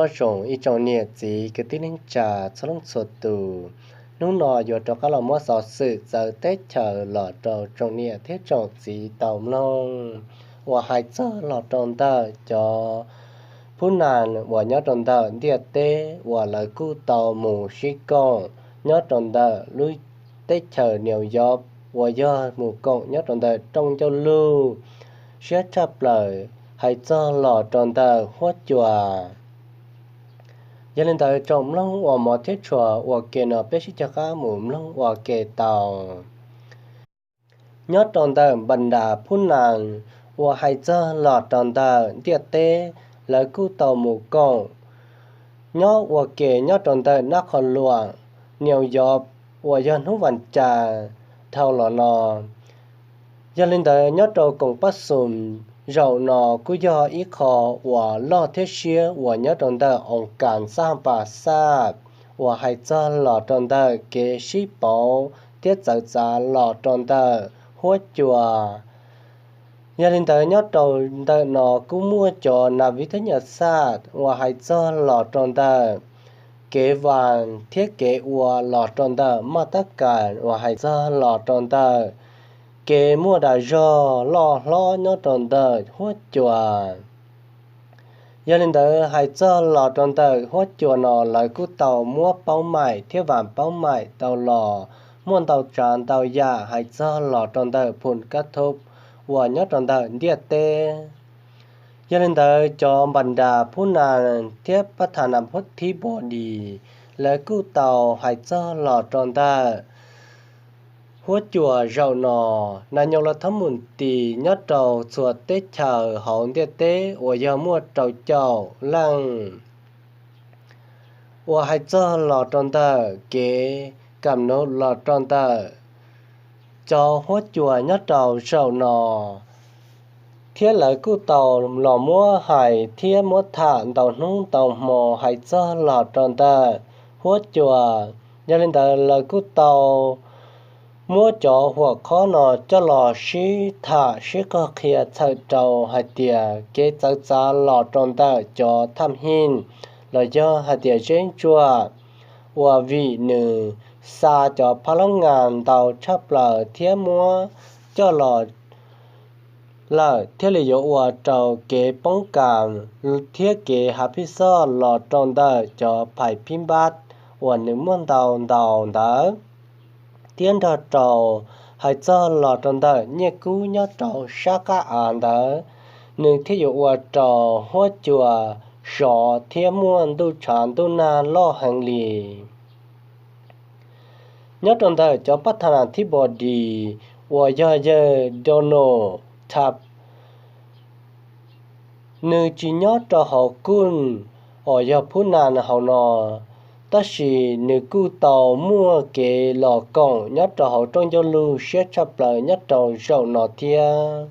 Nyob zoo ib tsoom niam txiv kwv tij neej tsa txhua leej txhua tus, hnub no yuav rov qab los muab xov xwm txawv teb chaws los rau tsoom niam thiab tsoom txiv tau mloog, uas hais txog los rau ntawm cov phub nas uas nyob rau ntawm ntiaj teb uas lawv kuj tau mus sib koom nyob rau ntawm lub teb chaws New York uas yog mus koom nyob rau ntawm rooj ncauj lug siab tshaj plaws hais txog los rau ntawm huab cua. Yog li ntawd tsoom mloog uas hmov thiab tshua ua ke no peb sib cog qab mus mloog ua ke tau. Nyob rau ntawm npas nras phub nas uas hais txog los rau ntawm ntiaj teb, lawv kuj tau mus koom nyob ua ke nyob rau ntawm nab qho luam New York uas yog hnub vas cas dhau los no. Yog li ntawd nyob rau koom pab xum zaum no kuj yog ib qho uas loj thiab siab uas nyob rau ntawm oos kas xab pas xaj uas hais txog los rau ntawm kev sib pauv thiab txawv txav los rau ntawm huab cua. Yog li ntawd nyob rau ntawm no kuj muaj cov nas viv thab nyas xaj uas hais txog los rau ntawm kev vas thiab kev ua los rau ntawm maj tab kas uas hais txog los rau ntawm kev muaj dag zog loj hlob nyob rau ntawm huab cua. Yog li ntawd hais txog los rau ntawm huab cua no lawv kuj tau muab paub maim thiab vas paub maim tau los muaj ntau tsav ntau yam hais txog los rau ntawm phum kab thub uas nyob rau ntawm ntiaj teb. Yog li ntawd cov npas nras phub nas thiab pab tha nas phub thib npos dis lawv kuj tau hais txog los rau ntawm huab cua zaum no. Nas nyoos los thab mus tis nyob rau txhua teb chaws hauv ntiaj teb uas yog muaj rau caum leej uas hais txog los rau ntawm kev kam nub los rau ntawm cov huab cua nyob rau zaum no, thiab lawv kuj tau los muab hais thiab muab tham ntau hnub ntau hmo hais txog los rau ntawm huab cua. Yog li ntawd lawv kuj tau muab cov huam khob no coj los sib tham sib qog qhia txhawm rau hais tias kev txawv txav los rau ntawm cov thaj hib los yog hais tias zeb ntsuab uas vim nws xa cov phab lab ngas ntau tshaj plaws thiab muab coj los lawm thiaj li yuav ua rau kev poob kam thiab kev hav phij xoj los rau ntawm cov phais phib npab uas nws muaj ntau ntau ntawd, thiab nrog rau hais txog los rau ntawm nyiaj kub nyob rau sab qab av ntawd, nws thiaj yuav ua rau huab cua sov thiab muaj ntuj tshav ntuj nag loj heev li. Nyob rau ntawm cov pab tha nas thib npos dis uas yog yawg Donald Trump, nws tsis nyob rau hauv kuj uas yog phub nas hauv no, tab sis nws kuj tau muaj kev los koom nyob rau hauv rooj ncauj lug siab tshaj plaws nyob rau zaum no thiab.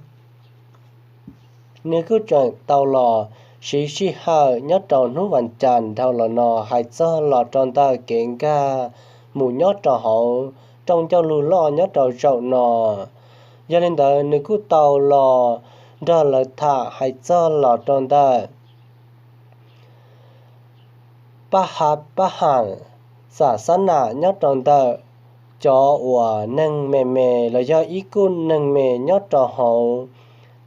Nws kuj tseem tau los siv sij hawm nyob rau hnub vas cas dhau los no hais txog los rau ntawm kev nkag mus nyob rau hauv rooj ncauj lug loj nyob rau zaum no. Yog li ntawd nws kuj tau los nrog lawv tham hais txog los rau ntawm pab hav pab ham, xam xab nam nyob rau ntawm cov uas neeg me me los yog ib kuj neeg me nyob rau hauv,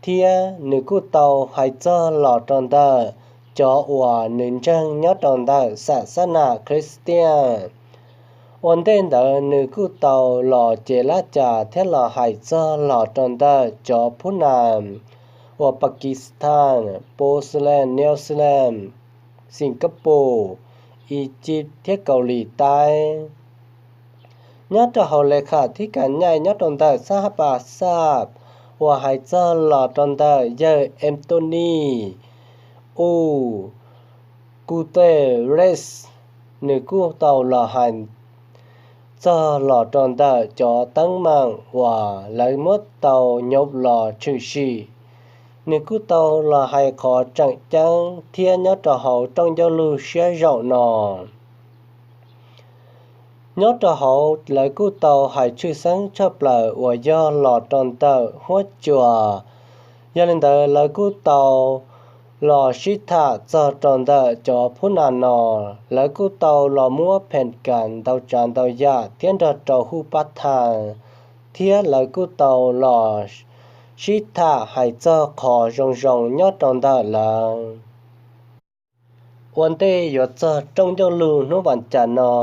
thiab nws kuj tau hais txog los rau ntawm cov uas nws ntseeg nyob rau ntawm xam xab nam Khristan. Ua ntej ntawd nws kuj tau los ces lab cas thiab los hais txog los rau ntawm cov phub nas uas Pakistan, Poland, New Zealand, Singapore, Iziv thiab Kaus Lim Taib. Nyob rau hauv le kham thib kas nyaij nyob rau ntawm xab pas xaj uas hais txog los rau ntawm yawg Anthony U. Guterres, nws kuj tau los hais txog los rau ntawm cov teeb meem uas lawv muab tau nyob los tshwm sim. Nws kuj tau los hais qhov tseem ceeb thiab nyob rau hauv rooj ncauj lug siab zaum no. Nyob rau hauv lawv kuj tau hais tshwj xeeb tshaj plaws uas yog los rau ntawm huab cua. Yog li ntawd lawv kuj tau los sib tham txog rau ntawm cov phub nas no, lawv kuj tau los muab pheem kas ntau tsav ntau yam thiab nrog rau hu pab thas, thiab lawv kuj tau los sib tham hais txog qhov zoo zoo nyob rau ntawm lawv. Ua ntej yuav txog rooj ncauj lus hnub vas cas no,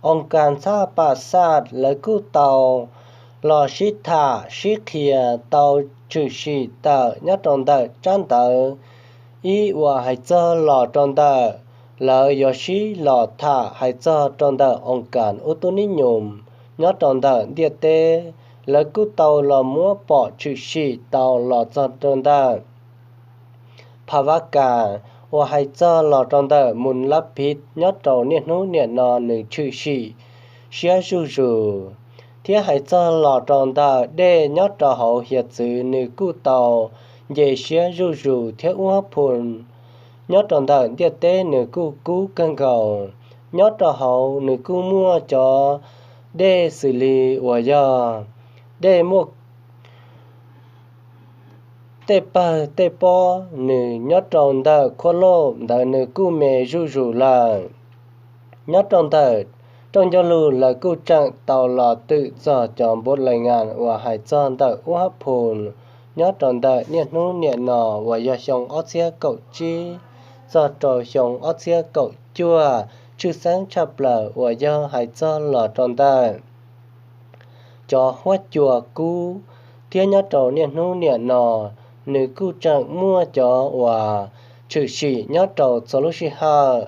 oo kas txhaj pam xaj lawv kuj tau los sib tham sib qhia, tau tshwm sim tawm nyob rau ntawm tsab ntawv ib uas hais txog los rau ntawm lawv yuav sib los tham hais txog rau ntawm oo kas ub tub nib nyum nyob rau ntawm ntiaj teb. Lawv kuj tau los muab pom tshwm sim tau los txog rau ntawm pha vab kas uas hais txog los rau ntawm mus lab phiv nyob rau niaj hnub niam no nws tshwm sim siab zuj zus, thiab hais txog los rau ntawm dej nyob rau hauv hiav txwv nws kuj tau nce siab zuj zus thiab ub hab phu nyob rau ntawm ntiaj teb nws kuj kub kawg nkaus. Nyob rau hauv nws kuj muaj cov dej xws li uas yog dej muaj tej pawg tej pob nws nyob rau ntawm khuab loj ntawd nws kuj me zuj zus lawm. Nyob rau ntawm rooj ncauj lus lawv kuj tseem tau los twm txog cov npuv lais ngas uas hais txog ntawm ub hab phu nyob rau ntawm niaj hnub niam no uas yog xyoo ob txhiab kaum tsib txog rau xyoo ob txhiab kaum cuaj, tshwj xeeb tshaj plaws uas yog hais txog los rau ntawm cov huab cua kub, thiab nyob rau niaj hnub niam no nws kuj tseem muaj cov uas tshwm sim nyob rau txhua lub sij hawm.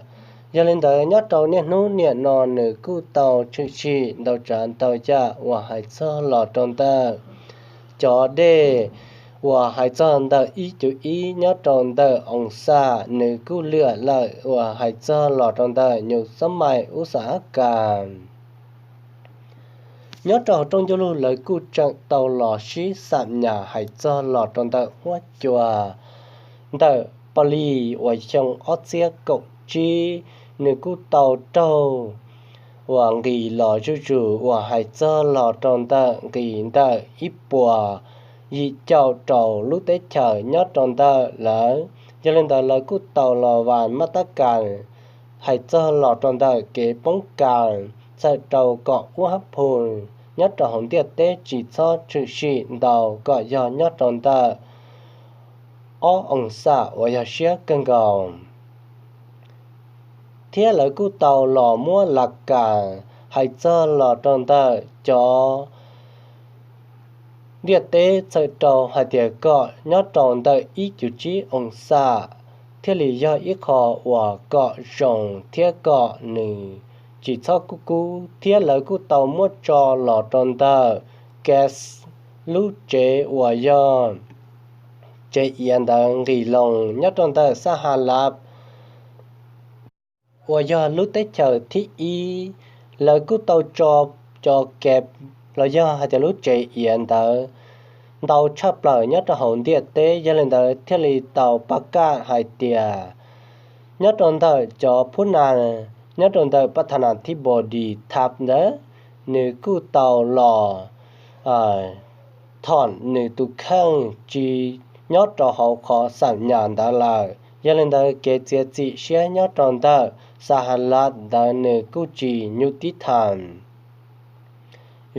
Yog li ntawd nyob rau niaj hnub niam no nws kuj tau tshwm sim ntau tsav ntau yam uas hais txog los rau ntawm cov dej uas hais txog ntawm ib cuv ib nyob rau ntawm oo xas nws kuj lwam lawm uas hais txog los rau ntawm nyuj xab mais ub xas ab kas. Nyob rau rooj ncauj lus lawv kuj tseem tau los sib xam nyas hais txog los rau ntawm huab cua ntawm Paj Lis uas xyoo ob txhiab kaum tsib, nws kuj tau raug uas nqis los zuj zus uas hais txog los rau ntawm nqis ntawm ib puas yim caum rau lub teb chaws nyob rau ntawm lawv. Yog li ntawd lawv kuj tau los vas maj tab kas hais txog los rau ntawm kev poob kas txhawm rau kom ub hab phu nyob rau hauv ntiaj teb tsis txhob tshwm sim ntau kom yog nyob rau ntawm ob oo xas uas yog siab kawg nkaus. Thiab lawv kuj tau los muab la kas hais txog los rau ntawm cov ntiaj teb txhawm rau hais tias kom nyob rau ntawm ib cuv tsib oo xas thiaj li yog ib qho uas kom zoo thiab kom nws tsis txhob kub kub, thiab lawv kuj tau muab tso los rau ntawm Kes lub tsev uas yog tsev iav ntawd nqis loo nyob rau ntawm Xab Ha Lab uas yog lub teb chaws thib ib. Lawv kuj tau tso cov Kes los yog hais tias lub tsev iav ntawd ntau tshaj plaws nyob rau hauv ntiaj teb, yog li ntawd thiaj li tau pab kaj hais tias nyob rau ntawm cov phub nas nyob rau ntawm Pab Tha Nas Thib Npos Dis Thab ntawd nws kuj tau los thom nws tus kheej tsis nyob rau hauv qhov xam nyas ntawd lawm. Yog li ntawd kev txiav txim siab nyob rau ntawm Xab Ha Lab ntawd nws kuj tsis nyuj tib thas.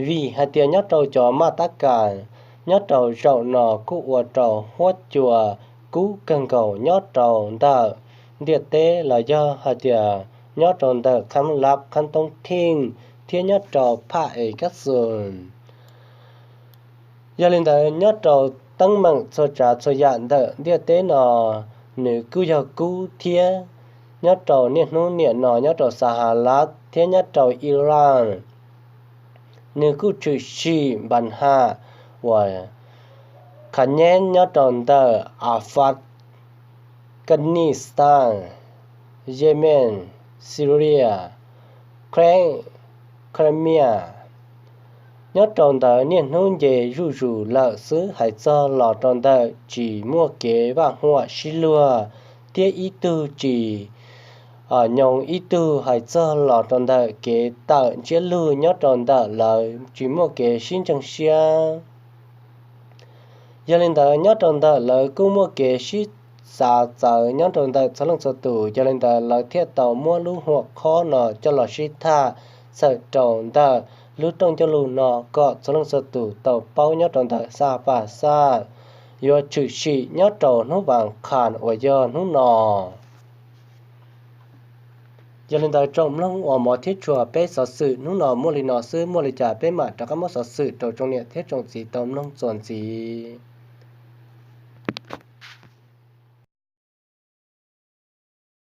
Vim hais tias nyob rau cov maj tab kas nyob rau zaum no kuj ua rau huab cua kub kawg nkaus nyob rau ntawm ntiaj teb los yog hais tias nyob rau ntawm Khab Lab Khab Toob Theej thiab nyob rau Phaj Es Kab Xus. Yog li ntawd nyob rau teeb meem txhua tsav txhua yam ntawm ntiaj teb no nws kuj yog kub thiab. Nyob rau niaj hnub niam no nyob rau Xab Ha Lab thiab nyob rau Iraq nws kuj tshwm sim npas ham uas qhab nyeb nyob rau ntawm Afghanistan, Yemen, Syria, Crimea. Nyob rau ntawd niaj hnub nce zuj zus lawm xwb, hais txog los rau ntawm tsis muaj kev vaj huam sib luag thiab ib tug tsis nyob ib tug, hais txog los rau ntawm kev tawm ntsiab lus nyob rau ntawm lawv tsis muaj kev sib ntseeg siab. Yog li ntawd nyob rau ntawm lawv kuj muaj kev sib xav txawv nyob rau ntawm txhua leej txhua tus. Yog li ntawd lawv thiaj tau muab lub huam khob no coj los sib tham txhawm rau ntawm lub rooj cog lus no kom txhua leej txhua tus tau paub nyob rau ntawm xab pas xaj yuav tshwm sim nyob rau hnub vas qhas uas yog hnub no. Yog li ntawd tsoom mloog uas mov thiab tshua, peb xov xwm hnub no muaj li no xwb, muaj li cas peb mam rov qab muab xov xwm rau tsoom niam thiab tsoom txiv tau mloog txuas ntxiv.